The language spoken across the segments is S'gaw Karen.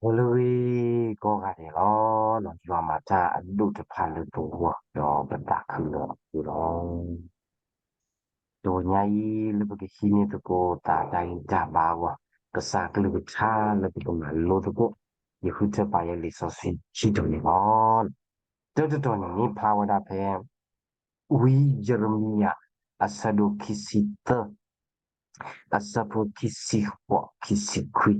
ဂီၤလၢအဂ့ၤကိးဂၤဒဲးလီၤ. ယွၤမၤတၢ်အဒိၣ်တဖၣ်လၢပဂီၢ် ဒီးပသးခုလၢအဃိလီၤ. တနံၤညါအံၤလၢပကဟံးန့ၢ်သကိးသးတၢ်ဂံၢ်တၢ်ဘါအဂီၢ်, ကစၢ်ကလုၢ်ကထါလၢပကမၤလိသကိး, ယဃုထၢပာ်ယဲလံာ်စီဆှံခံတီၤန့ၣ်လီၤ. တၢတတီၤန့ၣ်န့ၣ် ဖျါဝဲဒၣ်ဖဲ ဝံယံးရမံယၤ အဆၢဒိၣ်ခံဆံသၢ အဆၢဖိခံဆံဃိး ခံဆံခွံ,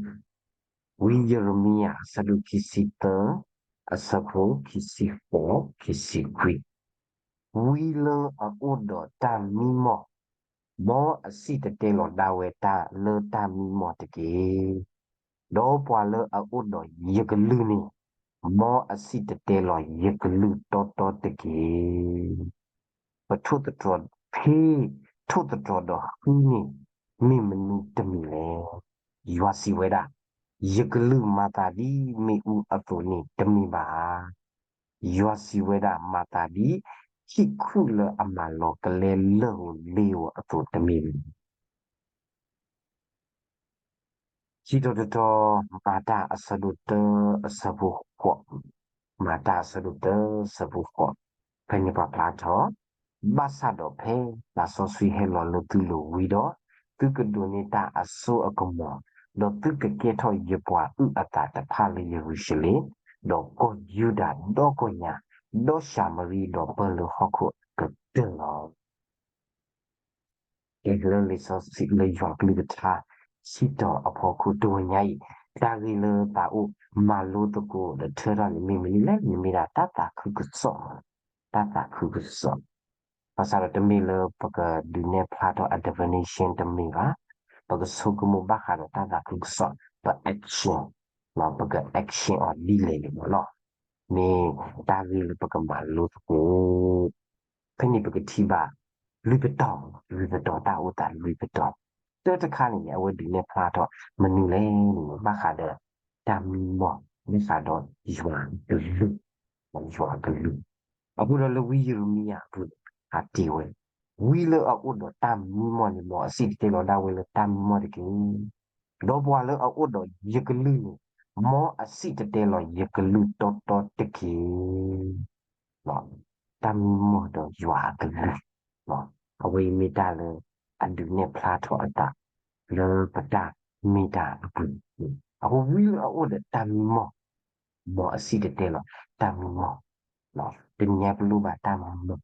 ဝံယံးရမံယၤ အဆၢဒိၣ်ခံဆံသၢ အဆၢဖိခံဆံဃိး ခံဆံခွံ, ဝံလၢအအိၣ်ဒီးတၢ်မံမီၢ်, မ်အစံၣ်တဲၤတဲလီၤဒၣ်ဝဲတၢ်လၢတၢ်မံမီၢ်တက့ၢ်. ဒီးပှၤလၢအအိၣ်ဒီးယကလုၢ်န့ၣ်, မ်အစံၣ်တဲၤတဲလီၤယကလုၢ်တီတီတက့ၢ်. ပထိၣ်သတြီၤဖဲ, ထိၣ်သတြီၤဒီးဃုန့ၣ် မ့ၢ်မနုၤတမံၤလဲၣ်. ယွၤစံးဝဲဒၣ်, ယကလုၢ်မၤသးဒ်မ့ၣ်အူအသိးန့ၣ်တမ့ၢ်ဘၣ်. ယွၤစံးဝဲဒၣ်, မၤသးဒ်ဟံၣ်ခူၣ်လၢအမၤလီၤကလဲလၢၢ်ဧိၤလ့ဧိၤအသိးတမ့ၢ်ဘၣ်. ခံတီၤတတီၤ, မၤတၢ်အဆၢဒိၣ်တၢ အဆၢဖိဃိး, မၤတၢ်အဆၢဒိၣ်တၢ အဆၢဖိဃိး, ဖဲန့ၣ်ပှၤဖျါထီၣ်, ဘၣ်ဆၣ်ဒီးဖဲသးစီဆှံဟဲလီၤလၢသုလိၤဝံၤဒီး, သုကဒိးန့ၢ်တၢ်အစိအကမီၤ, ဒီးသုကကဲထီၣ်ယပှၤအုၣ်အသးတဖၣ်လၢယရူၤၡလ့ၣ်, ဒီးကီၢ်ယူဒၤဒီကီၢ်ညါ, ဒီးၡၤမရံဒီးပၢၢ်လၢဟီၣ်ခိၣ်အကတၢၢ်လီၤ. ကဲလၢလံာ်စီဆှံလၢယွၤကလုၢ်ကထါ ခံတီၤအဖီခိၣ်တနံၤညါအံၤ, တၢ်ဂ့ၢ်လၢသးအိၣ်မၤလိသကိးဒီးထၢထီၣ်န့ၣ်မ့ၢ်မနုၤလဲၣ်, မ့ၢ်မ့ၢ်ဒၣ်တၢ်သးခုကစီၣ်, တၢ်သးခုကစီၣ်. ဘၣ်ဆၣ်ဒီးတမ့ၢ်လၢပကဒုးနဲၣ်ဖျါထီၣ်အ definition တမ့ၢ်ဘၣ်, ပကဆိကမိၣ်ဘၣ်ဃးဒီးတၢ်သးခုကစီၣ်, ပ action, ပက action အီၤဒ်လဲၣ်န့ၣ်လီၤ. မ့ၢ်တၢ်ဂ့ၢ်လၢပကမၤလိသကိး ဖဲန့ၣ်ပကထံၣ်ဘၣ် လွံၢ်ပတီၢ်, လွံၢ်ပတီၢ်, တၢ်အိၣ်သးလွံၢ်ပတီၢ်, တၢ်တခါန့ၣ်န့ၣ် အဝဲဒုးနဲၣ်ဖျါထီၣ်မနုၤလဲၣ်န့ၣ် ဘၣ်ဃးဒီးတၢ်မံမီၢ်, ဘၣ်ဃးဒီးယွၤအကလုၢ်, ယွၤအကလုၢ်. အဃိဒီးလၢဝံယံးရမံယၤအပူၤန့ၣ် အတ့ၢ်ဝဲ, ဝံလၢအအိၣ်ဒီးတၢ်မံမီၢ်န့ၣ် မ်အစံၣ်တဲၤတဲလီၤဒၣ်ဝဲလၢတၢ်မံမီၢ်တက့ၢ်. ဒီးပှၤလၢအအိၣ်ဒီးယကလုၢ်န့ၣ်, မ်အစံၣ်တဲၤတဲလီၤယကလုၢ်တီတီတက့ၢ်. တၢ်မံမီၢ်ဒီးယွၤအကလုၢ်, အဝဲအံၤမ့ၢ်တၢ်လၢအဒုးနဲၣ်ဖျါထီၣ်အသး လၢပတၢ်မ့ၢ်တၢ်အပူၤ, အဃိဝံလၢအအိၣ်ဒီးတၢ်မံမီၢ်, မ်အစံၣ်တဲၤတဲလီၤတၢ်မံမီၢ်, တနံၤညါပလိၣ်ဘၣ်တၢ်မံမီၢ်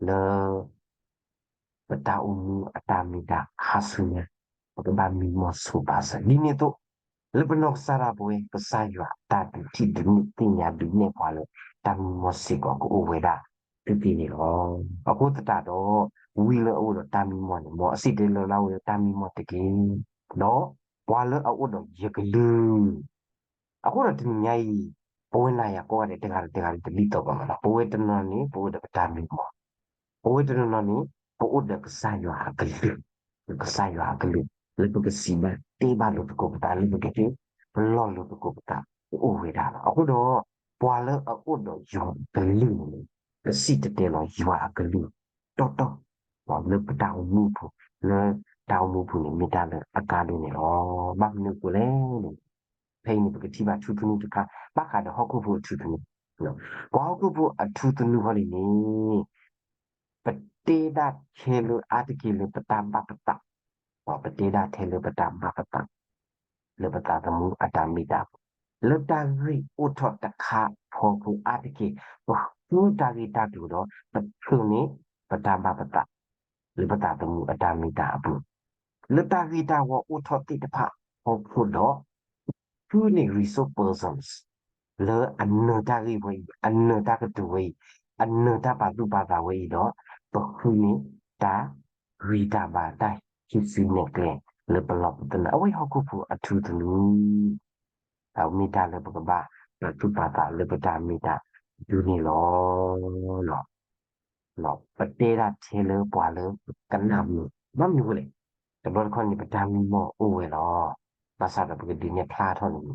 လၢ ပတၢ်အိၣ်မူအတၢ်မ့ၢ်တၢ်ခါဆူညါ, ပကဘၣ်မံမီၢ်ဆိပာ်စၢၤ. ဒ်န့ၣ်အသိး, လၢပနီၢ်ကစၢ်ဒၣ်ပဝဲ ကစၢ်ယွၤအတၢ်ဒုးထံၣ်ဒုးန့ၢ်သ့ၣ်ညါဒုးနဲၣ်ပှၤလၢ တၢ်မံမီၢ်စ့ၢ်ကီးကအိၣ်ဝဲဒၣ် သ့သ့န့ၣ်လီၤ. အဃိသတးဒီး, ဝံလၢအအိၣ်ဒီးတၢ်မံမီၢ်န့ၣ် မ်အစံၣ်တဲၤတဲလီၤဒၣ်ဝဲလၢတၢ်မံမီၢ်တက့ၢ်. ဒီးပှၤလၢအအိၣ်ဒီးယကလုၢ် အဃိဒီးတနံၤညါအံၤ, ပဝဲနၤယၤကိးဂၤဒဲးတဂၤဒီးတဂၤဒီးတဒ်သိးဘၣ်မးနီၤ, ပဝဲတနီၤနီၤန့ၣ် ပအိၣ်ဒီးပတၢ်မံမီၢ်, ပဝဲတနီၤနီၤန့ၣ် ပအိၣ်ဒီးကစၢ်ယွၤအကလုၢ်, ကစၢ်ယွၤအကလုၢ်, လၢပကစံးဘၣ်တဲဘၣ်လိာ်သကိးပသး, လၢပကဟ့ၣ်ပလီၢ်လိာ်သကိးပသး, ကအိၣ်ဝဲဒၣ်လီၤ. အဃိဒီး, ပှၤလၢအအိၣ်ဒီးယွၤအကလုၢ်န့ၣ်, ကစံၣ်တဲၤတဲလီၤယွၤအကလုၢ်, တီတီ လၢပတၢ်အိၣ်မူအပူၤ, လၢတၢ်အိၣ်မူအပူၤန့ၣ် မ့ၢ်တၢ်လၢအကါဒိၣ်န့ၣ်လီၤ. ဘၣ်မနုၤအဃိလဲၣ်န့ၣ်, ဖဲအံၤန့ၣ် ပကထံၣ်ဘၣ်ထူသနူတခါ ဘၣ်ဃးဒီးဟီၣ်ခိၣ်ဖိအထူသနူ, ပှၤဟီၣ်ခိၣ်ဖိအထူသနူဃီန့ၣ်န့ၣ်, ပတဲဒၣ်ထဲလၢအါတက့ၢ်လၢပတၢ်ဘၣ်ပသး, ပတဲဒၣ်ထဲလၢပတၢ်ဘၣ်ပသး, လၢပသးသမူအတၢ်မ့ၢ်တၢ်, လၢတၢ်ဂ့ၢ်အိၣ်ထီၣ်တခါအဖီခိၣ်အါတက့ၢ်, ပဃုတၢ်ဂ့ၢ်တၢ်ကျိၤဒီး ပထုးန့ၢ်ပတၢ်ဘၣ်ပသး လၢပသးသမူအတၢ်မ့ၢ်တၢ်အပူၤ, လၢတၢ်ဂ့ၢ်တၢ်ဝီအိၣ်ထီၣ်သ့ၣ်တဖၣ်အဖီခိၣ်ဒီး, ဃုန့ၢ် resource persons လၢအနၢၤတၢ်ဂ့ၢ်ဝဲအံၤ, အနၢၤတၢ်ကတိၤဝဲအံၤ, အနၢၤတၢ်ပာ်သူၣ်ပာ်သးဝဲအံၤဒီး, ပဃုန့ၢ်တၢ်ဂံၢ်တၢ်ဘါတၢ်ဟံးစုနဲၣ်ကျဲလၢပလီၢ်ပသနၢၣ်, အဝဲဟီၣ်ခိၣ်ဖိအထူသနူ မ့ၢ်တၢ်လၢပကဘၣ်ပာ်သူၣ်ပာ်သးလၢပတၢ်မ့ၢ်တၢ်ဒ်န့ၣ်လီၤ. ပတဲဒၣ်ထဲလၢပှၤလၢကနၣ်မုာ်, ဘၣ်မနုၤအဃိလဲၣ်, တဘျီတခီၣ်န့ၣ် ပတၢ်မံမီၢ်အိၣ်ဝဲလီၤ. ဘၣ်ဆၣ်ဒီးပကဒုးနဲၣ်ဖျါထီၣ်န့ၣ်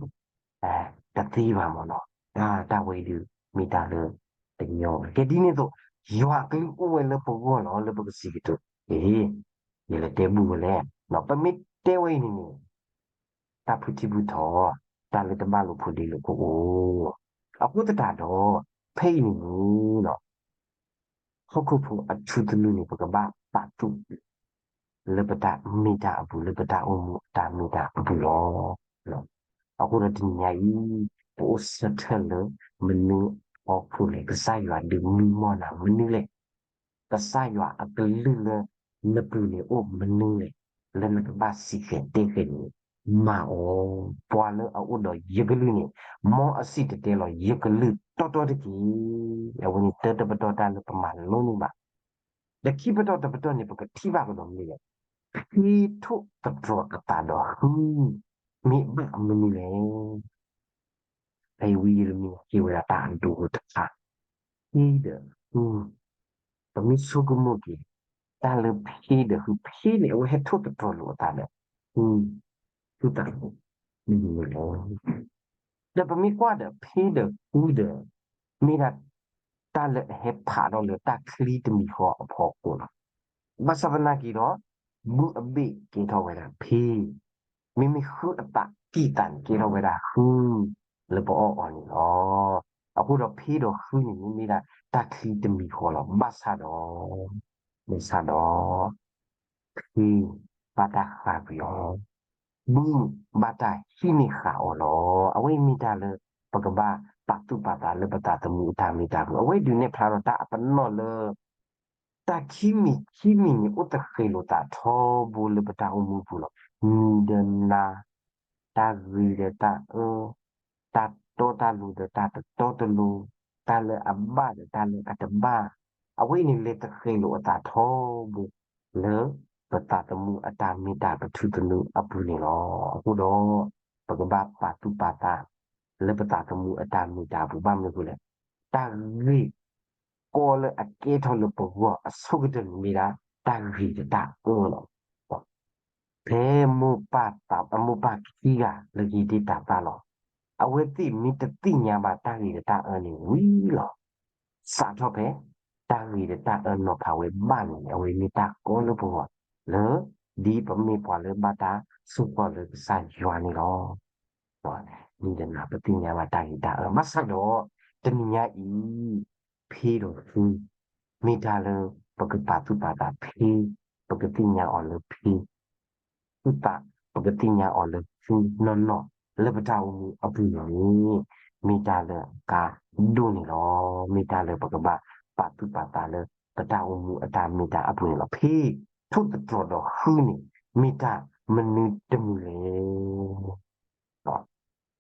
တသ့ဘၣ်မ့ၢ်နီၤ, တၢ်ဝဲအံၤဒုး မ့ၢ်တၢ်လၢတညီဘၣ်. ကဲဒ်န့ၣ်အသိး, ယွၤအကလုၢ်အိၣ်ဝဲလၢပဂီၢ်လီၤ လၢပကစံးကတိၤ, အ့, ယလဲၤတဲဘူၣ်ဝဲလဲၣ်, ပမ့ၢ်တဲဝဲအံၤန့ၣ်န့ၣ်, တၢ်ဖုထံဖုထီၣ်, တၢ်လၢတဘၣ်လိာ်ဖိးဒ့လိာ်ဖိအိၣ်. အဃိသတးဒီး ဖဲအံၤန့ၣ်န့ၣ် ဟီၣ်ခိၣ်ဖိအထူသနူန့ၣ် ပကဘၣ်ပာ်သူၣ် လၢပတၢ်မ့ၢ်တၢ်အပူၤ လၢပတၢ်အိၣ်မူအတၢ်မ့ၢ်တၢ်အပူၤလီၤ. အဃိဒီးတနံၤညါအံၤ ပအိၣ်ဆၢထၢၣ်လၢမနုၤအဖီခိၣ်လဲၣ်, ကစၢ်ယွၤဒုးမံမီၢ်နၤမနုၤလဲၣ်, ကစၢ်ယွၤအကလုၢ်လၢနပူၤန့ၣ်အိၣ်မနုၤလဲၣ်, လၢနကဘၣ်စံးဃဲၤတဲဃဲၤန့ၣ် မၤအီၤ, ပှၤလၢအအိၣ်ဒီးယကလုၢ်န့ၣ် မ်အစံၣ်တဲၤတဲလီၤယကလုၢ်တီတီတက့ၢ်. အဝဲန့ၣ်တၢတပတီၢ်တၢ်လၢပမၤလိန့ၢ်ဘၣ်. ဒီးခံပတီၢ်တပတီၢ်န့ၣ် ပကထံၣ်ဘၣ်ကဒီးမနုၤလဲၣ်, ဖ့ထိၣ်သတြီၤအသးဒီးဟု မ့ၢ်ဘၣ်မနုၤလဲၣ်. ဖဲအံၤဝံယံးရမံယၤဟ့ၣ်ဝဲဒၣ်တၢ်အဒိတခါ, ဖ့ဒီးဟု, ပမ့ၢ်ဆိကမိၣ်က့ၤ တၢ်လၢဖ့ဒီးဟု, ဖ့န့ၣ် အဝဲဟဲထိၣ်သတြီၤလိာ်အသးဒီးဟု, ဟုသး မ့ၢ်မနုၤလဲၣ်. ဒီးပမ့ၢ်ကွၢ်ဒီးဖ့ဒီးဟုဒီး မ့ၢ်ဒၣ်တၢ်လၢအဟဲဖးထီၣ်လၢတၢ်ချံတမံၤဃီအဖီခိၣ်လီၤ. ဘၣ်ဆၣ်သနာ်က့ဒီး ဘုအဘ့ၣ်ကဲထီၣ်ဝဲဒၣ်ဖ့, မ့မ့ၢ်ဟုအသးကံၢ်သးန့ၣ် ကဲထီၣ်ဝဲဒၣ်ဟု လၢပအီၣ်အီၤန့ၣ်လီၤ. အဃိဒီးဖ့ဒီးဟုန့ၣ် မ့ၢ်ဒၣ်တၢ်ချံတမံၤဃီလီၤ. ဘၣ်ဆၣ်ဒီး, ဘၣ်ဆၣ်ဒီး ဖ့ဘၣ်တၢ်ဃးကွံာ်အီၤ, ဘုဘၣ်တၢ်ဟံးန့ၢ်ဃာ်အီၤလီၤ. အဝဲအံၤမ့ၢ်တၢ်လၢ ပကဘၣ်ပာ်သူၣ်ပာ်သးလၢပသးသမူအတၢ်မ့ၢ်တၢ်ပူၤ, အဝဲဒုးနဲၣ်ဖျါထီၣ်တၢ်အပနီၣ်လၢ တၢ်ခံမံၤခံမံၤန့ၣ် အိၣ်သဃဲးလိာ်သးထီဘိလၢပတၢ်အိၣ်မူပူၤလီၤ. နံၤဒီးနၤ, တၢ်ဂ့ၤဒီးတၢ်အၢ, တၢ်တီတၢ်လိၤဒီးတၢ်တတီတလိၤ, တၢ်လၢအဘၣ်ဒီးတၢ်လၢအတဘၣ်, အဝဲအံၤန့ၣ် လဲၤသဃဲးလိာ်အသးထီဘိ လၢပသးသမူအတၢ်မ့ၢ်တၢ်ပထူသနူအပူၤန့ၣ်လီၤ. အဃိဒီး ပကဘၣ်ပာ်သူၣ်ပာ်သး လၢပသးသမူအတၢ်မ့ၢ်တၢ်ပူၤ ဘၣ်မနုၤအဃိလဲၣ်, တၢ်ဂ့ၢ်ကီလၢအကဲထီၣ်လၢပဂီၢ်အဆိကတၢၢ်န့ၣ်မ့ၢ်ဒၣ် တၢ်ဂ့ၤဒီးတၢ်အၢလီၤ. ဖဲမိၢ်ပၢ်သး, မိၢ်ပၢ်ခံဂၤလၢဂ့ၤဒ့တၢ်သၣ်လီၤ. အဝဲသ့ၣ်မ့ၢ်တသ့ၣ်ညါဘၣ်တၢ်ဂ့ၤဒီးတၢ်အၢန့ၣ်ဝံၤလီၤ. စးထီၣ်ဖဲ တၢ်ဂ့ၤဒီးတၢ်အၢနီၤဖးဝဲဘၣ်န့ၣ် အဝဲမ့ၢ်တၢ်ကီလၢပဂီၢ် လၢ ဒ်ပမ့ၢ်ပှၤလၢဘၣ်တၢ်ဆိၣ်ဃီလၢကစၢ်ယွၤန့ၣ်လီၤ. မ့ၢ်တနၤပသ့ၣ်ညါဘၣ်တၢ်ဂ့ၤတၢ်အၢ ဘၣ်ဆၣ်ဒီး တနံၤညါအံၤ ဖ့ဒီးဟု မ့ၢ်တၢ်လၢ ပကပာ်သူၣ်ပာ်သးဖ့, ပကသ့ၣ်ညါအီၤလၢဖ့, ဟုသး ပကသ့ၣ်ညါအီၤလၢဟုနီၢ်နီၢ် လၢပတၢ်အိၣ်မူအပူၤန့ၣ် မ့ၢ်တၢ်လၢအကါဒိၣ်န့ၣ်လီၤ. မ့ၢ်တၢ်လၢပကဘၣ်ပာ်သူၣ်ပာ်သးလၢ ပတၢ်အိၣ်မူအတၢ်မ့ၢ်တၢ်အပူၤန့ၣ်လီၤ. ဖ့ထိၣ်သတြီၤဒီးဟုန့ၣ် မ့ၢ်တၢ်မနုၤတမံၤလဲၣ်.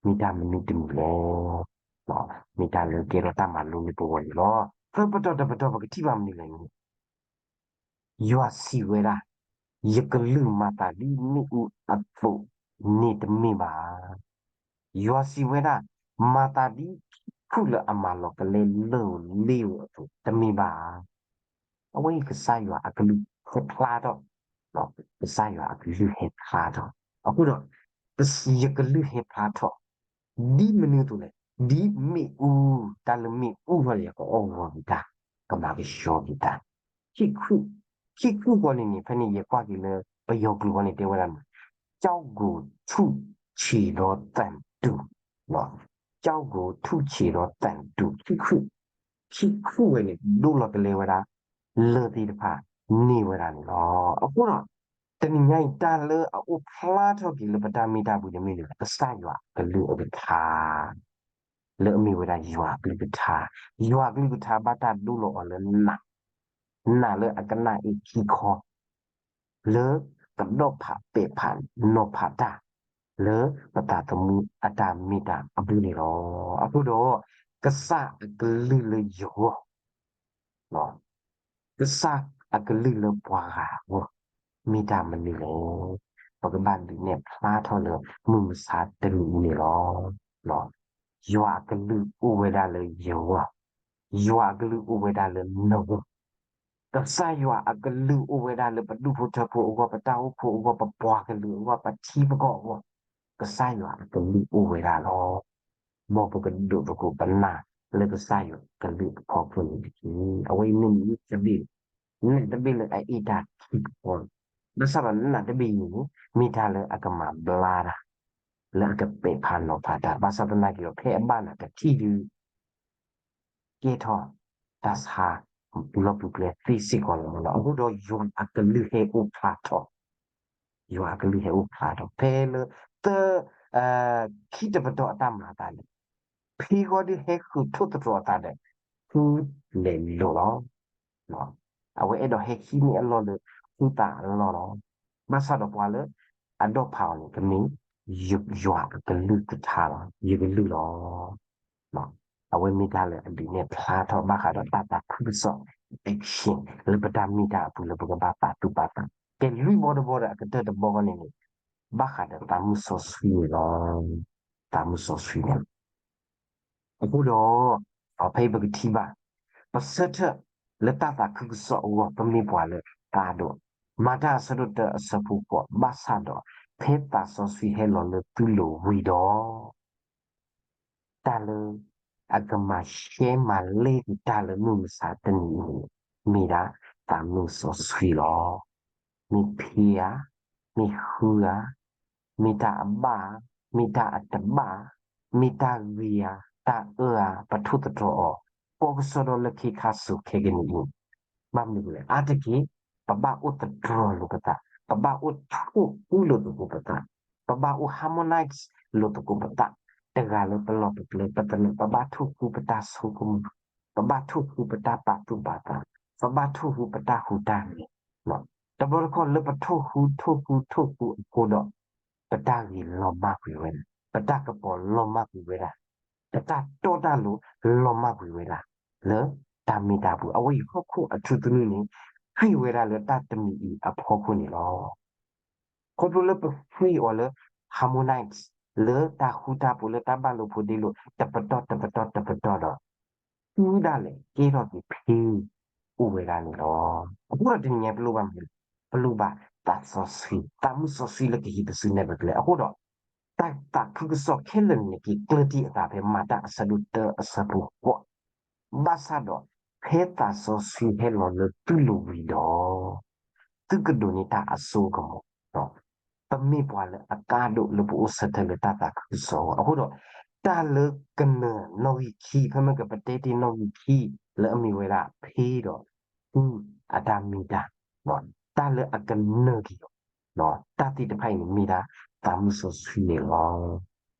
မ့ၢ်တၢ်မနုၤတမံၤလဲၣ်. မ့ၢ်တၢ်လၢကဲထီၣ်တၢ်မၤလိလၢပဂီၢ်န့ၣ်လီၤ. သၢပတီၢ်တပတီၢ် ပကထံၣ်ဘၣ်မနုၤလဲၣ်န့ၣ် ယွၤစံးဝဲဒၣ်, ယကလုၢ်မၤသးဒ်မ့ၣ်အူအသိးန့ၣ်တမ့ၢ်ဘၣ်. ယွၤစံးဝဲဒၣ်, မၤသးဒ်ခံခူၣ်လၢအမၤလီၤကလဲလိာ်လ့ၣ်အသိးတမ့ၢ်ဘၣ်. အဝဲအံၤကစၢ်ယွၤအကလုၢ်ဟဲဖျါထီၣ်, ကစၢ်ယွၤအကလုၢ်ဟဲဖျါထီၣ်. အဃိဒီး ယကလုၢ်ဟဲဖျါထီၣ် ဒ်မနုၤအသိးလဲၣ်, ဒ်မ့ၣ်အူ, တၢ်လၢမ့ၣ်အူဃီန့ၣ် ယကအီၣ်ဂီၤက့ၤတၢ်, ကမၤကဆှီက့ၤတၢ်. ခံခူၣ်, ခံခူၣ်ဃီန့ၣ်န့ၣ် ဖဲန့ၣ် ယကွၢ်က့ၤလၢ ပယီၤကျိာ်ဃီန့ၣ် တဲဝဲဒၣ်န့ၣ် ကျောက်ကိုထုချေတော့သံတူ, ကျောက်ကိုထုချေတော့သံတူ, ခံခူၣ်, ခံခူၣ်ဝဲန့ၣ် ဒိလီၤကလဲဝဲဒၣ် လၢသ့ၣ်တဖၣ်န့ၢ်ဝဲဒၣ်န့ၣ်လီၤ. အဃိဒီး တနံၤညါအံၤ တၢ်လၢအအိၣ်ဖျါထီၣ်က့ၤလၢပတၢ်မ့ၢ်တၢ်ပူၤန့ၣ်မ့ၢ်ဒၣ် ကစၢ်ယွၤအကလုၢ်အကထါ လၢအမ့ၢ်ဝဲဒၣ်ယွၤအကလုၢ်ကထါ, ယွၤအကလုၢ်ကထါဘၣ်တၢ်ဒိလီၤအီၤလၢနး, နးလၢအကနၣ်အ့ၣ်ခံခီ, လၢကဒီၣ်ဖးပဲာ်ဖးနီၤဖးတၢ် လၢပသးသမူအတၢ်မ့ၢ်တၢ်အပူၤန့ၣ်လီၤ. အဃိဒီး ကစၢ်အကလုၢ်လၢယဂီၢ် ကစၢ်အကလုၢ်လၢပှၤဂၤအဂီၢ် မ့ၢ်တၢ်မနုၤလဲၣ်. ပကဘၣ်ဒုးနဲၣ်ဖျါထီၣ်လၢမုၢ်မဆါတနံၤအံၤန့ၣ်လီၤ. ယွၤအကလုၢ်အိၣ်ဝဲဒၣ်လၢယဂီၢ်, ယွၤအကလုၢ်အိၣ်ဝဲဒၣ်လၢနဂီၢ်, ကစၢ်ယွၤအကလုၢ်အိၣ်ဝဲဒၣ်လၢပဒူၣ်ဖိထၢဖိအဂီၢ်, ပတၢ်အိၣ်ဖှိၣ်အဂီၢ်, ပပှၤကလုာ်အဂီၢ်, ပထံပကီၢ်အဂီၢ်, ကစၢ်ယွၤအကလုၢ်အိၣ်ဝဲဒၣ်လီၤ. မ်ပကဒိးသကိးပနၢ်လၢကစၢ်ယွၤကလုၢ်အဖီခိၣ်န့ၣ်တက့ၢ်. အဝဲအံၤမ့ၢ်နးတဘ့ၣ်, နးတဘ့ၣ်လၢအအ့ၣ်တၢ်ခံခီ, ဘၣ်ဆၣ်ဒီးနးတဘ့ၣ်အံၤန့ၣ် မ့ၢ်တၢ်လၢအကမၤဘျါတၢ် လၢအကပဲာ်ဖးနီၤဖးတၢ်, ဘၣ်ဆၣ်သနာ်က့ဒီး ဖဲအဘၣ်နၤတထံၣ်ဒုး ကဲထီၣ်တၢ်ဆါလီၤပူၤပျဲၤသ့စ့ၢ်ကီးလီၤမးနီၤ. အဃိဒီးယွၤအကလုၢ်ဟဲအိၣ်ဖျါထီၣ်, ယွၤအကလုၢ်ဟဲအိၣ်ဖျါထီၣ် ဖဲလၢသၢ ခံတပတီၢ်အတၢ်မၤအသးန့ၣ်, ဖံဂီၢ်ဒုးဟဲဃုာ်ထိၣ်သတြီၤအသးဒီး ဃုလဲၤလိၤလီၤ. အဝဲအဲၣ်ဒိးဟဲဟံးန့ၢ်အလီၢ်လၢဃုသးအလီၢ်လီၤ. ဘၣ်ဆၣ်ဒီးပှၤလၢအဒီၣ်ဖးအီၤန့ၣ် ကမ့ၢ်ယွၤအကလုၢ်ကထါလီၤ, ယကလုၢ်လီၤ. အဝဲမ့ၢ်တၢ်လၢအဒုးနဲၣ်ဖျါထီၣ်ဘၣ်ဃးဒီးတၢ်သးခုကစီၣ် action လၢပတၢ်မ့ၢ်တၢ်အပူၤလၢပကဘၣ်ပာ်သူၣ်ပာ်သး, ကဲလွံၢ်ဘီတဘီဒီးအကတၢၢ်တဘီန့ၣ်န့ၣ် ဘၣ်ဃးဒီးသးမုၢ်စီဆှံန့ၣ်လီၤ. သးမုၢ်စီဆှံန့ၣ်လီၤ. အဃိဒီး ဖဲအံၤပကထံၣ်ဘၣ် ပဆၢထၢၣ်လၢတၢ်သးခုကစီၣ်အဂီၢ် ပမ့ၢ်ပှၤလၢအကါဒိၣ်, မၤတၢ်အဆၢဒိၣ်တၢအဆၢဖိဃိး, ဘၣ်ဆၣ်ဒီး ဖဲသးစီဆှံဟဲလီၤလၢသုလိၤဝံၤဒီး တၢ်လၢအကမၤရှဲမၤလဲက့ၤတၢ်လၢမုၢ်မဆါတနံၤအံၤန့ၣ် မ့ၢ်ဒၣ်သးမုၢ်စီဆှံလီၤ. မ့ၢ်ဖံဧါ, မ့ၢ်ဃုဧါ, မ့ၢ်တၢ်အဘၣ်ဧါ, မ့ၢ်တၢ်အတဘၣ်ဧါ, မ့ၢ်တၢ်ဂ့ၤဧါ, တၢ်အၢဧါ, ပထိၣ်သတြီၤအီၤ, ကိးကစီဒီလၢခ့ခါစိၤခဲကနံၣ်အံၤ, ဘၣ်မနုၤလဲၣ်, အါတက့ၢ် ပဘၣ်အိၣ်သတြီၤလိာ်ပသး, ပဘၣ်အိၣ်ထိၣ်ဃူလိာ်သကိးပသး, ပဘၣ်အိၣ် harmonize လိာ်သကိးပသး, တဂၤလၢပလီၢ်ပကျဲ ပသနၢၣ် ပဘၣ်ထိၣ်ဃူပတၢ်ဆိကမိၣ်, ပဘၣ်ထိၣ်ဃူပတၢ်ပာ်သူၣ်ပာ်သး, ပဘၣ်ထိၣ်ဃူပတၢ်ဟူးတၢ်ဂဲၤ, တဘျီတခီၣ်လၢပထိၣ်ဃူထိၣ်ဃူထိၣ်ဃူအဃိဒီး ပတၢ်ဂ့ၤလီၤမၢ်ကွံာ်ဝဲဒၣ်, ပတၢ်ကပီၤလီၤမၢ်ကွံာ်ဝဲဒၣ်, ပတၢ်တီတၢ်လိၤလီၤမၢ်ကွံာ်ဝဲဒၣ် လၢတၢ်မ့ၢ်တၢ်ပူၤ, အဝဲအံၤဟီၣ်ခိၣ်အထူသနူန့ၣ် ဃ့ၢ်ဝဲဒၣ်လၢတၢ်တမံၤအံၤအဖီခိၣ်န့ၣ်လီၤ. ခီဖျိလၢပဃ့ၢ်အီၤလၢ harmonize လၢတၢ်ဃူတၢ်ဖိး လၢတၢ်ဘၣ်လိာ်ဖိးဒ့လိာ် တပတီၢ်တပတီၢ်တပတီၢ်ဒီး သုဒၣ်လဲာ်ကဲထီၣ်က့ၤဖဲ အိၣ်ဝဲဒၣ်န့ၣ်လီၤ. အဃိဒီးတနံၤညါပလိၣ်ဘၣ်မနုၤလဲၣ်, ပလိၣ်ဘၣ်သးစီဆှံ, သးမုၢ်စီဆှံလၢကဟံးပစုနဲၣ်ပကျဲ. အဃိဒီး တၢ်သးခုကစီၣ်ခဲလၢာ်န့ၣ်က့ၤကျၢၢ်တံၢ်အသးဖဲမၤတၢ်အဆၢဒိၣ်တၢအဆၢဖိဃိး, ဘၣ်ဆၣ်ဒီး ဖဲသးစီဆှံဟဲလီၤလၢသုလိၤဝံၤဒီး သုကဒိးန့ၢ်တၢ်အစိအကမီၤ, ပမ့ၢ်ပှၤလၢအကါဒိၣ်လၢပအိၣ်ဆၢထၢၣ်လၢတၢ်သးခုကစီၣ်အဂီၢ်. အဃိဒီး တၢ်လၢကနၢၤနီၣ်ဂံၢ်ခံ ဖဲမ့ၢ်ကပတဲတ့ၢ်နီၣ်ဂံၢ်ခံ လၢအမ့ၢ်ဝဲဒၣ် ဖံဒီးဃုအတၢ်မ့ၢ်တၢ်, တၢ်လၢအကနၢၤက့ၤအီၤ တၢ်သ့ၣ်တဖၣ်အံၤန့ၣ်မ့ၢ်ဒၣ်သးမုၢ်စီဆှံန့ၣ်လီ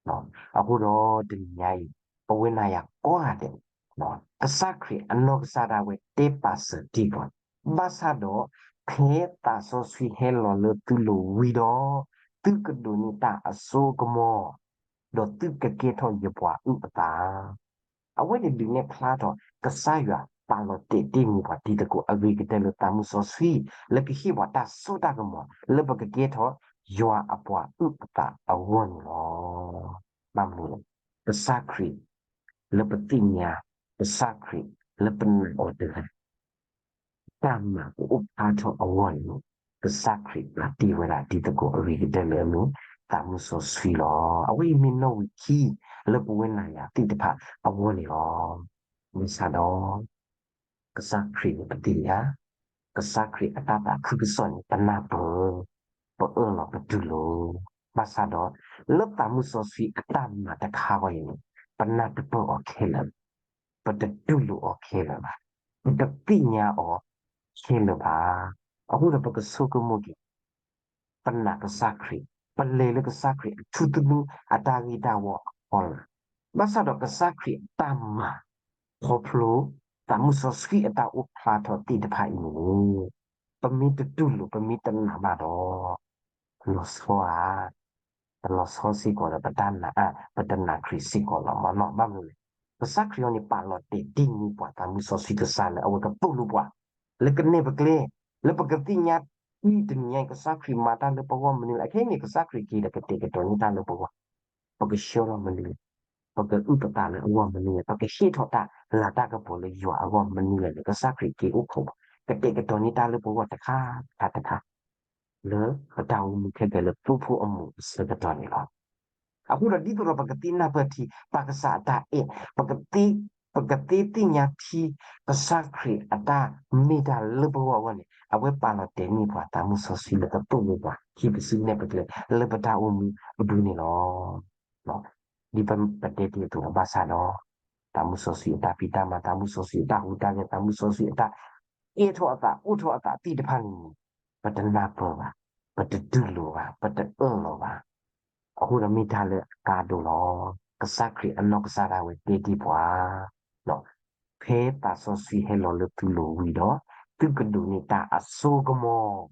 ၤ. အဃိဒီးတနံၤညါအံၤ ပဝဲနၤယၤကိးဂၤဒဲး ကစၢ်ခရံာ်အနီၢ်ကစၢ်ဒၣ်ဝဲတဲပာ်စၢၤတ့ၢ်ပှၤ, ဘၣ်ဆၣ်ဒီး ဖဲသးစီဆှံဟဲလီၤလၢသုလိၤဝံၤဒီး သုကဒိးန့ၢ်တၢ်အစိအကမီၤ, ဒီးသုကကဲထီၣ်ယပှၤအုၣ်အသး အဝဲန့ၣ်ဒုးနဲၣ်ဖျါထီၣ် ကစၢ်ယွၤပာ်လီၤတဲာ်တ့ၢ်န့ၢ်ပှၤတံၤသကိးအဂ့ၤကတၢၢ်လၢသးမုၢ်စီဆှံ လၢကဟ့ၣ်ပှၤတၢ်စိတၢ်ကမီၤ လၢပကကဲထီၣ်ယွၤအပှၤအုၣ်အသးအဂီၢ်န့ၣ်လီၤ. ဘၣ်မနုၤလဲၣ်, ကစၢ်ခရံာ်လၢပသ့ၣ်ညါ, ကစၢ်ခရံာ်လၢပနာ်အီၤတဂၤ တၢ်မၤကအိၣ်ဖျါထီၣ်အဂီၢ်န့ၣ် ကစၢ်ခရံာ်ပာ်တ့ၢ်ဝဲဒၣ်တံၤသကိးအဂ့ၤကတၢၢ်လၢအမ့ၢ် သးမုၢ်စီဆှံလီၤ. အဝဲအံၤမ့ၢ်နီၣ်ဂံၢ်ခံ လၢပဝဲနၤယၤသ့ၣ်တဖၣ်အဂီၢ်န့ၣ်လီၤ. မ့ၢ်စ့ၢ်ဒီး ကစၢ်ခရံာ်န့ၣ်ပသ့ၣ်ညါ, ကစၢ်ခရံာ်အတၢ်သးခုကစီၣ်န့ၣ် ပနၢ်ပၢၢ်, ပအၢၣ်လီၤပတူၢ်လိာ်, ဘၣ်ဆၣ်ဒီး လၢသးမုၢ်စီဆှံအတၢ်မၤတခါအံၤန့ၣ် ပနၢ်တပၢၢ်အီၤခဲလၢာ်ဘၣ်, ပတတူၢ်လိာ်အီၤခဲလၢာ်ဘၣ်, ပတသ့ၣ်ညါအီၤခဲလၢာ်ဘၣ်. အဃိဒီးပကဆိကမိၣ်က့ၤ ပနာ်ကစၢ်ခရံာ်, ပလဲၤလၢကစၢ်ခရံာ်အထူသနူအတၢ်ဂ့ၢ်တၢ်ဝီအဖီလာ်, ဘၣ်ဆၣ်ဒီးကစၢ်ခရံာ်အတၢ်မၤ ခီဖျိ သးမုၢ်စီဆှံအတၢ်အိၣ်ဖျါထီၣ်သ့ၣ်တဖၣ်အံၤန့ၣ် ပမ့ၢ်တတူၢ်လိာ် ပမ့ၢ်တနာ်ဘၣ်ဒီး လီၤဆီဧါ, ပလီၤဆီစ့ၢ်ကီးဒီး ပတနာ်, ပတနာ်ခရံာ်စ့ၢ်ကီးလီၤမးနီၤ. ဘၣ်မနုၤလဲၣ်, ကစၢ်ခရံာ်အံၤန့ၣ် ပာ်လီၤတဲာ်တ့ၢ်န့ၢ်ပှၤသးမုၢ်စီဆှံကစၢ်လၢအဝဲကသိၣ်လိပှၤ လၢကနဲၣ်ပကျဲ, လၢပကသ့ၣ်ညါ အံၤတနံၤညါအံၤ ကစၢ်ခရံာ်မၤတၢ်လၢပဂီၢ်မနုၤလဲၣ်. ခဲအံၤန့ၣ် ကစၢ်ခရံာ်က့ၤဒီးကတဲာ်ကတီၤန့ၢ်တၢ်လၢပဂီၢ်, ပကဆှၢလီၤမနုၤလဲၣ်, ပကအုၣ်ပသးလၢအဂီၢ်မနုၤလဲၣ်, ပကဟ့ၣ်ထီၣ်တၢ်လၤတၢ်ကပီၤလၢယွၤအဂီၢ်မနုၤလဲၣ်န့ၣ် ကစၢ်ခရံာ်က့ၤအိၣ်ခိး, ကတဲာ်ကတီၤန့ၢ်တၢ်လၢပဂီၢ်တခါတခါတခါ လၢပတၢ်အိၣ်မူခဲကဲလၢသိဖိအမူးအဆၢကတီၢ်န့ၣ်လီၤ. အဃိဒီးဒ်သိးဒီးပကသ့ၣ်နၢ်ပၢၢ်ထံ ပၢ်ကစၢ်အတၢ်အဲၣ်, ပကသ့, ပကသ့သ့ၣ်ညါထံ ကစၢ်ခရံာ်အတၢ်မ့ၢ်တၢ်လၢပဂီၢ်အဂီၢ်န့ၣ် အဝဲပာ်လီၤတဲာ်န့ၢ်ပှၤသးမုၢ်စီဆှံလၢကသိၣ်လိပှၤ ဟံးပစုနဲၣ်ပကျဲ လၢပတၢ်အိၣ်မူအပူၤန့ၣ်လီၤ. ဒ်ပတဲတ့ၢ်အသိးလီၤ. ဘၣ်ဆၣ်ဒီး သးမုၢ်စီဆှံအတၢ်ဖံးတၢ်မၤ သးမုၢ်စီဆှံအတၢ်ဟူးတၢ်ဂဲၤ သးမုၢ်စီဆှံအတၢ်ကဲထီၣ်အသး အိၣ်ထီၣ်အသးသ့ၣ်တဖၣ်န့ၣ်န့ၣ် ပတနၢ်ပၢၢ်ဘၣ်, ပတတူၢ်လိာ်ဘၣ်, ပတအၢၣ်လီၤဘၣ်. အဃိဒီးမ့ၢ်တၢ်လၢအကါဒိၣ်လီၤ. ကစၢ်ခရံာ်အနီၢ်ကစၢ်ဒၣ်ဝဲတဲတ့ၢ်ပှၤ ဖဲသးစီဆှံဟဲလီၤလၢသုလိၤဝံၤဒီး သုကဒိးန့ၢ်တၢ်အစိကမီၤ,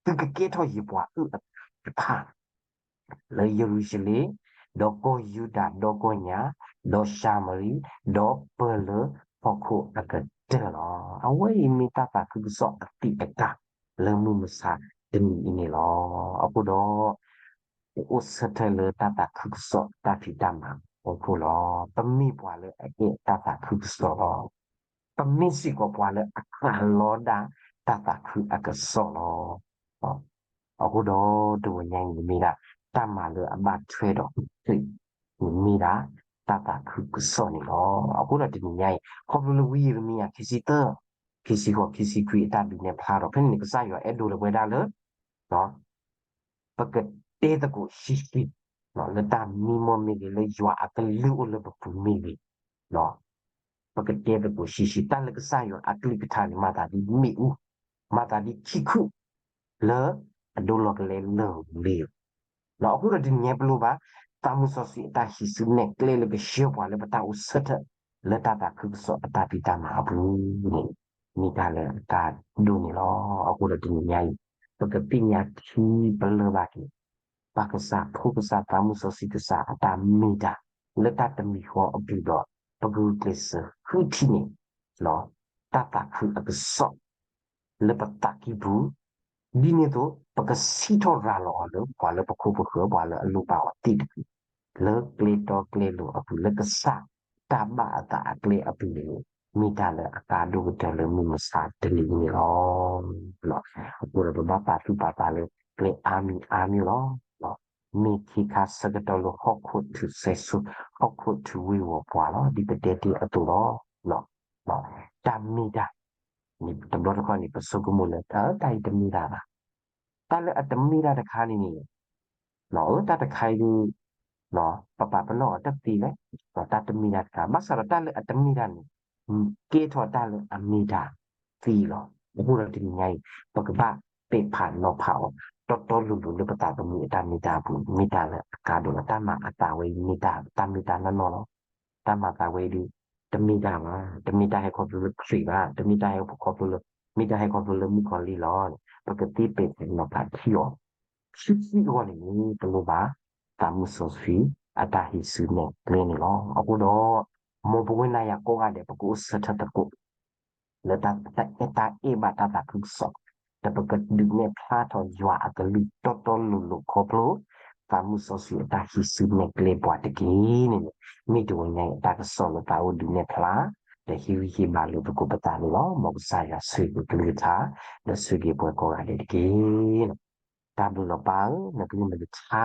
သုကကဲထီၣ်ယပှၤအုၣ်အသးတဖၣ် လၢယရူၤၡလ့ၣ်, ဒီးကီၢ်ယူဒၤ, ဒီးကီၢ်ညါ, ဒီးၡၤမရံ, ဒီးပၢၢ်လၢဟီၣ်ခိၣ်အကတၢၢ်လီၤ. အဝဲအံၤမ့ၢ်တၢ်သးခုကစီၣ်အသံးအကာ် လၢမုၢ်မဆါတနံၤအံၤန့ၣ်လီၤ. အဃိဒီး ပအိၣ်ဆၢထၢၣ်လၢတၢ်သးခုကစီၣ်တၢ်ဖံးတၢ်မၤအဖီခိၣ်လီၤ. ပမ့ၢ်ပှၤလၢအအဲၣ်တၢ်သးခုကစီၣ်လီၤ. ပမ့ၢ်စ့ၢ်ကီးပှၤလၢအဃၣ်လီၤဒၣ်တၢ်သးခုအကစီၣ်လီၤ. အဃိဒီးတဝဲညါအံၤမ့ၢ်ဒၣ် တၢ်မၤလၢအဘၣ်ထွဲဒီးခရံာ်န့ၣ်မ့ၢ်ဒၣ် တၢ်သးခုကစီၣ်န့ၣ်လီၤ. အဃိဒီးတနံၤညါအံၤ ခီဖျိလၢဝံယံးရမံယၤ ခံဆံသၢ, ခံဆံဃိး, ခံဆံခွံအတၢ်ဒုးနဲၣ်ဖျါထီၣ် ဖဲန့ၣ်န့ၣ် ကစၢ်ယွၤအဲၣ်ဒိးလၢပဝဲဒၣ်လၢ ပကတဲသကိးဆံးဆံး လၢတၢ်မံမီၢ်မ့ၢ်ဂ့ၤ, လၢယွၤအကလုၢ်အိၣ်လၢပပူၤမ့ၢ်ဂ့ၤ, ပကတဲသကိးဆံးဆံး တၢ်လၢကစၢ်ယွၤအကလုၢ်ကထါန့ၣ် မၤသးဒ်မ့ၣ်အူ, မၤသးဒ်ခံခုၣ် လၢအဒိလီၤကလဲလၢာ်လံ. အဃိဒီးတနံၤညါပလိၣ်ဘၣ် သးမုၢ်စီဆှံအတၢ်ဟံးစုနဲၣ်ကျဲလၢကဆှၢပှၤလၢပတၢ်အိၣ်ဆၢထၢၣ် လၢတၢ်သးခုကစီၣ်အတၢ်ဖံးတၢ်မၤအပူၤန့ၣ် မ့ၢ်တၢ်လၢအကါဒိၣ်န့ၣ်လီၤ. အဃိဒီးတနံၤညါအံၤ ပကသ့ၣ်ညါထံပလၢၢ်ဘၣ်က့ၤ ပကစၢ်ဖိကစၢ်သးမုၢ်စီဆှံကစၢ်အတၢ်မ့ၢ်တၢ် လၢတၢ်တမံၤဃီအပူၤဒီး ပကဂုာ်ကျဲးစၢးဃုထံၣ်န့ၢ် တၢ်သးခုအကစီၣ် လၢပသးကံၢ်ပူၤ, ဒ်န့ၣ်အသိး ပကစံးထီၣ်ရၤလီၤအီၤလၢ ပှၤလၢပခိၣ်ပဃၢၤ ပှၤလၢအလိၣ်ဘၣ်အီၤသ့ၣ်တဖၣ် လၢကျဲတီကျဲလိၤအပူၤ လၢကစၢ်တၢ်ဘၣ်အသးအကျဲအပူၤန့ၣ် မ့ၢ်တၢ်လၢအကါဒိၣ်ကတၢၢ်လၢမုၢ်မဆါတနံၤအံၤန့ၣ်လီၤ. အဃိဒီးပဘၣ်ပာ်သူၣ်ပာ်သးလၢ ကျဲအါမံၤအါမံၤလီၤ. မ့ၢ်ခ့ခါဆၢကတီၢ်လၢဟီၣ်ခိၣ်ထုးစဲးဆူ ဟီၣ်ခိၣ်ထုးဝ့ၤဝီၤပှၤလီၤ. ဒ်ပတဲတ့ၢ်အသိးလီၤ. တၢ်မ့ၢ်တၢ် တဘျီတခီၣ်န့ၣ် ပဆိကမိၣ်လၢ တၢ်အံၤတမ့ၢ်တၢ်ဘၣ်. တၢ်လၢအတမ့ၢ်တၢ်တခါန့ၣ်န့ၣ် အၢ တၢ်တခါအံၤဒုး ပပာ်ပနီၣ်အီၤတသ့လဲၣ်, တၢ်တမ့ၢ်တၢ်တခါ ဘၣ်ဆၣ်ဒီးတၢ်လၢအတမ့ၢ်တၢ်န့ၣ် ကဲထီၣ်တၢ်လၢအမ့ၢ်တၢ်သ့လီၤ. အဃိဒီးတနံၤညါအံၤ ပကဘၣ်ပဲာ်ဖးနီၤဖးအီၤ တီတီလိၤလိၤလၢပသးသမူအတၢ်မ့ၢ်တၢ်အပူၤ မ့ၢ်တၢ်လၢအကါဒိၣ်လီၤ. တၢ်မၤအသးဝဲအံၤမ့ၢ်တၢ် တၢ်မ့ၢ်တၢ်နီၢ်နီၢ်လီၤ. တၢ်မၤအသးဝဲအံၤဒုး တမ့ၢ်တၢ်ဘၣ်, တမ့ၢ်တၢ်ဟဲခီဖျိလၢခရံာ်ဘၣ်, တမ့ၢ်တၢ်ဟဲခီဖျိလၢ မ့ၢ်တၢ်ဟဲခီဖျိလၢမုၣ်ကီၤလံၢ်လီၤ. ပကသ့ပဲာ်ဖးနီၤဖးထံအီၤ ခံဆံအဂီၢ်န့ၣ် ပလိၣ်ဘၣ် သးမုၢ်စီဆှံ အတၢ်ဟံးစုနဲၣ်ကျဲန့ၣ်လီၤ. အဃိဒီး မ်ပဝဲနၤယၤကိးဂၤဒဲး ပကအိၣ်ဆၢထၢၣ်သကိး လၢတၢ်အဲၣ်ဘၣ်တၢ်သးခုကစီၣ် ဒီးပကဒုးနဲၣ်ဖျါထီၣ်ယွၤအကလုၢ်တီတီလိၤလိၤခီဖျိ သးမုၢ်စီဆှံအတၢ်ဟံးစုနဲၣ်ကျဲပှၤတက့ၢ်န့ၣ်န့ၣ် မ့ၢ်တဝဲညါအံၤအတၢ်ကစီၣ်လၢသးအိၣ်ဒုးနဲၣ်ဖျါ ဒီးဟ့ၣ်ဂံၢ်ဟ့ၣ်ဘါလၢပကိးပသးန့ၣ်လီၤ. မ်ကစၢ်ယွၤဆိၣ်ဂ့ၤကလုၢ်ကထါ ဒီးဆိၣ်ဂ့ၤပှၤကိးဂၤဒဲးတက့ၢ်. တၢ်ဘျုးလီၤပၢ်ဧၢ, နကလုၢ်နကထါ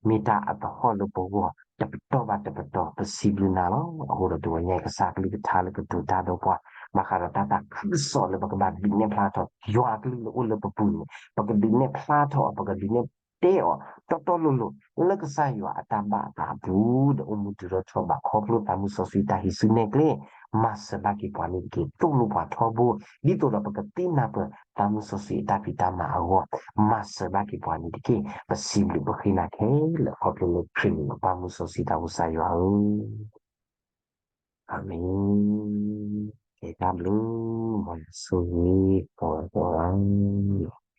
မ့ၢ်တၢ်အသဟီၣ်လၢပဂီၢ် တပတီၢ်ဘၣ်တပတီၢ် ပစံးဘျုးနၤလီၤ. အဃိဒီးတဝဲညါအံၤ ကစၢ်ကလုၢ်ကထါလၢကတိၤတၢ်ဒီးပှၤ ဘၣ်ဃးဒီးတၢ်သးခုကစီၣ်လၢပကဘၣ်ဒုးနဲၣ်ဖျါထီၣ် ယွၤအကလုၢ်လၢအိၣ်လၢပပူၤန့ၣ် ပကဒုးနဲၣ်ဖျါထီၣ်အီၤ ပကဒုးနဲၣ်တဲအီၤ တီတီလိၤလိၤ လၢကစၢ်ယွၤအတၢ်ဘၣ်အသးအပူၤ ဒီးအိၣ်မူတုၤထီၣ်ထီၣ်ဘးခီဖျိသးမုၢ်စီဆှံတၢ်ဟံးစုနဲၣ်ကျဲ မၤစၢၤဘၣ်က့ၤပှၤန့ၣ်တက့ၢ်. သိၣ်လိပှၤထီဘိ ဒ်သိးဒီးပကသ့ၣ်နၢ်ပၢၢ် သးမုၢ်စီဆှံအတၢ်ဖံးတၢ်မၤအဂီၢ် မၤစၢၤဘၣ်က့ၤပှၤန့ၣ်တက့ၢ်. ပစံးဘျုးပဃ့နၤခဲလၢာ်ခီဖျိလၢခရံာ်န့ၣ် ပၢ်မုၢ်စီဆှံတၢ်အိၣ်စၢ်ယွၤဧၢ, အၤမ့ၣ်. ကဲတၢ်ဘျုး မ်ယွၤဆိၣ်ဂ့ၤကိးဂၤဒဲးလီၤ.